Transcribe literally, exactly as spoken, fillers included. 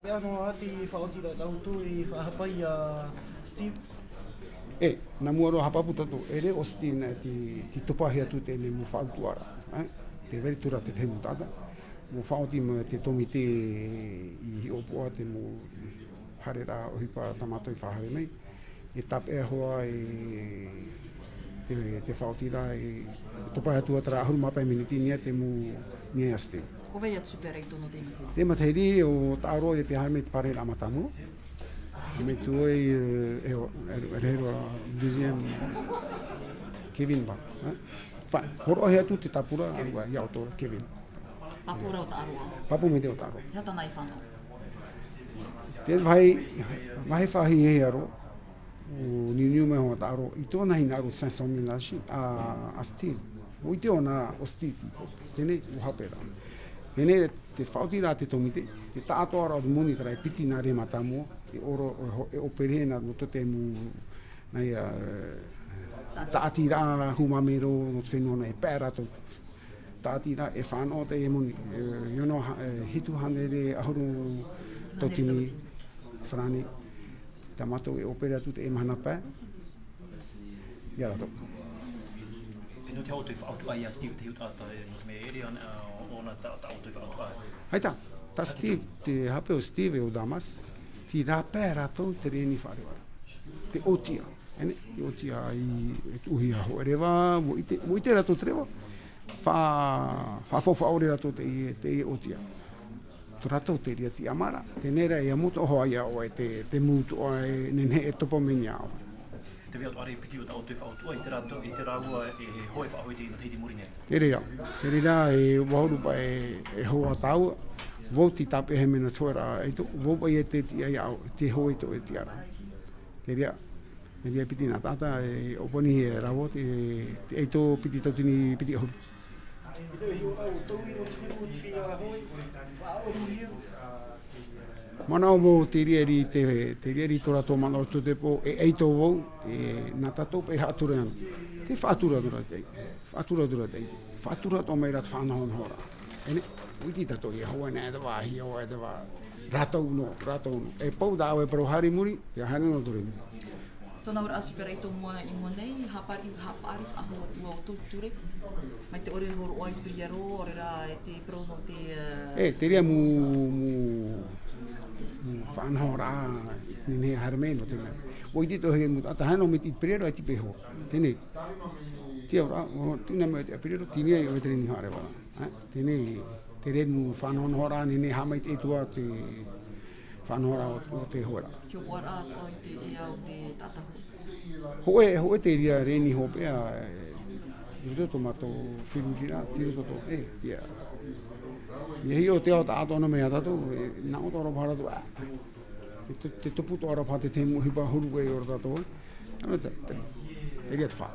Ia noa te faʻaoti ra tātou i faʻahapa ia Steve. E, nā mua roa haʻapāpū tātou, e reo Steve nā te, te topa hia atu teie mau faʻautuʻa ra, e? Te vere atu ra te tahi mau taʻata. Mau faʻaoti mai te tōmite i hiʻopoʻa te mau haereraʻa ʻohipa tā mātou i faʻahaere mai. E tāpeʻa hoʻi e te, te faʻaoti ra, e topa atu atu ra ʻahuru mā pae miniti nā te mau, nā Steve. ʻO vai atu Super Eight nō teie matahiti? Teie matahiti ʻo Taʻaroa i te haere mai te parau mātāmua. Mai te ʻoe, e, e, e, e, e, deuxième, Kevin Ba, e? Fa, hōroʻahia atu te tāpura, ʻaore rā, ia ʻoutou ra, Kevin. Pāpū ra ʻo Taʻaroa. Pāpū maitaʻi ʻo Taʻaroa. E aha tāna i fānaʻo? Te vāhi, vāhi faʻahiahia roa. ʻO niuniu mai hoʻi Taʻaroa, i tōna hinaʻaro cinq cent mille ā, ā Steve. ʻO ʻite ʻōna ʻo Steve. Teie, ʻua hape ra. Teie, te faʻaoti ra te tōmite, te taʻatoʻaraʻa o te moni terā e piti nā rē mātāmua, e ʻō roa, e ho-, e ʻōpere nā roto te mau, nā ia, e, tāʻatiraʻa hūmamero nō te fenua nei, e pae rātou. Tāʻatiraʻa e fānaʻo teie moni, e, i ʻō noa, e, hitu hānere ʻahuru tautini farāni. Tā mātou e ʻōpere atu teie mahana pae. Ia rātou. E nō te aha ʻoutou i faʻaoti ai ia Steve te hitu taʻata, e, nō te mea e ʻere ana, ā, ʻōna tā, tā ʻoutou i faʻaoti ai? ʻAita, tā Steve, te hape ʻo Steve e ʻo Damas, terā pae rātou te reni faʻareva. Te ʻōtiʻa, e nē, te ʻōtiʻa i, e tuʻuhia hōʻē reva, ʻua ʻite, ʻua ʻite rātou te reva, fa, faʻafaʻaʻore rātou teie, teie ʻōtiʻa. Tō rātou te reira tiʻamāraʻa, teie rā, ʻia moʻa hoʻi ia ʻoe te, te mau atoʻa e nehenehe e topa mai nei ʻoe. Te vāhi atoʻa ra e piti o tā ʻoutou faʻautuʻa, i terā, i terā ua e, e hoe faʻahoʻi i teie matahiti i muri nei. Te reira, te reira, e ʻahuru pae, e, e hoa tāua, vau tei tāpeʻahia mai nā te hoeraʻa ʻaito, vau paʻi e te tiʻa ia ʻoe, te hoe atoʻa e tiʻa ra. Te reira, te reira piti nā taʻata, e ʻōpani e rāua, te, te ʻaito piti tautini piti ʻahuru. Manaʻo vau te reira i te, te reira i tō rātou manaʻo tō te pō, e ʻaito vau, e nā tātou paʻi e haʻatura ana. Te faʻatura atu ra te, faʻatura atu ra te, faʻatura atoʻa mai ra te faʻanahonahoraʻa. E nē, ʻua ʻite tātou ia hoʻi nā te vāhi, ia hoʻi te vā, rātou nō, rātou nō. E pau tā ʻoe e parau haere i muri, te haere nō ture. Tōna auraʻa Super Eight i mua, i mua nei, haʻapaʻari, haʻapaʻari faʻahou atu ā ʻoutou ture. Mai te ʻore e hōroʻa i te piriaro, ʻaore rā e te parau nō te, ā, E, te reira mau, mau, mau faʻanahoraʻa, nehenehe e haere mai nō te mea. ʻUa ʻite atoʻa hoʻi mau taʻata, haere nō mai te piriaro, e tiʻa paʻi hoʻi. Teie. Te auraʻa, ʻua tuʻu na mai te piriaro, teie ia ʻoe te reni faʻareva. E, teie, te reira mau faʻanahonahoraʻa, nehenehe e haʻamaitaʻi atu ā te faʻanahoraʻa o, o te hoeraʻa. Hiʻopoʻaraʻa atoʻa i te ea o te taʻata hoʻi. Hōʻē, hōʻē te reira reni hopeʻa, e, i roto tō mātou feruriraʻa, tei roto tō, e, ia. ʻIa hiʻo te ao taʻatoʻa nō mai ia tātou, e, nā ʻō atoʻa ra paha rātou, ā. Te, te, te tupu atoʻa ra paha te tahi mau ʻohipa huru e ora tātou, e. Nā reira te, te, te reira te fā.